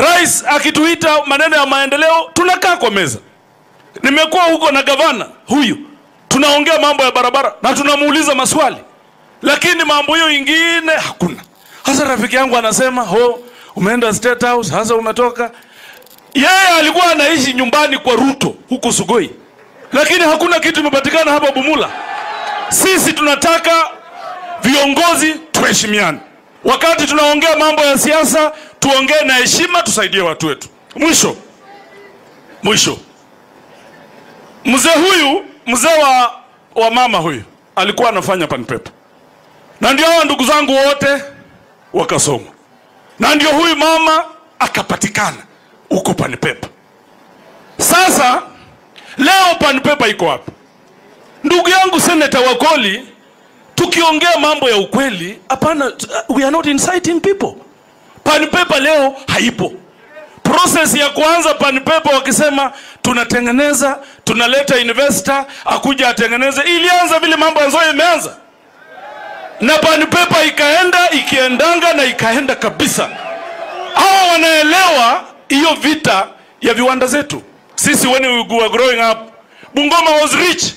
Rais akituita maneno ya maendeleo tunakaa kwa meza. Nimekuwa huko na gavana huyu, tunaongea mambo ya barabara na tunamuuliza maswali, lakini mambo hiyo ingine hakuna. Hasa rafiki yangu anasema, ho, umeenda State House, hasa umetoka. Yeye alikuwa anaishi nyumbani kwa Ruto huko Sugoi, lakini hakuna kitu imepatikana hapa Bumula. Sisi tunataka viongozi tuheshimiane. Wakati tunaongea mambo ya siasa, tuongee na heshima, tusaidie watu wetu. Mwisho, mzee huyu, mzee wa mama huyu alikuwa anafanya Pan Paper, na ndio hao ndugu zangu wote wakasoma, na ndio huyu mama akapatikana huko Pan Paper. Sasa leo Pan Paper iko wapi? Ndugu yangu Senator Wakoli, tukiongea mambo ya ukweli, hapana, we are not inciting people. Pan Paper leo haipo. Process ya kuanza Pan Paper wakisema tunatengeneza, tunaleta investor akuja atengeneze, ilianza vile mambo ya Nzoia imeanza. Na Pan Paper ikaenda, ikiendanga na ikaenda kabisa. Hawa wanaelewa hiyo vita ya viwanda zetu. Sisi when we were growing up, Bungoma was rich.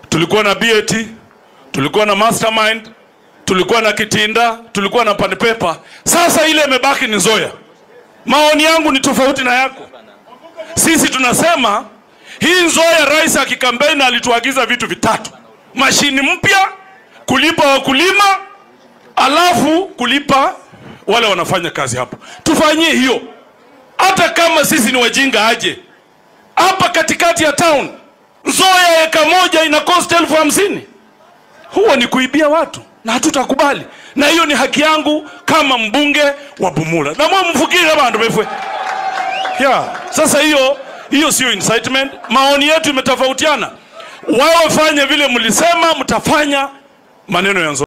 Tulikuwa na BAT, tulikuwa na Mastermind, tulikuwa na Kitinda, tulikuwa na Pan Paper. Sasa ile imebaki ni Nzoia. Maoni yangu ni tofauti na yako. Sisi tunasema hii Nzoia, rais akikampeni alituagiza vitu vitatu: mashini mpya, kulipa wakulima, alafu kulipa wale wanafanya kazi hapo. Tufanyie hiyo. Hata kama sisi ni wajinga aje. Hapa katikati ya town, Nzoia eka moja ina cost 50,000. Huo ni kuibia watu na hatutakubali. Na hiyo ni haki yangu kama mbunge wa Bumula. Na mwa mfukire bandu befwe. Yeah. Sasa hiyo sio incitement. Maoni yetu imetofautiana. Wao fanye vile mlisema mtafanya maneno ya Nzoia.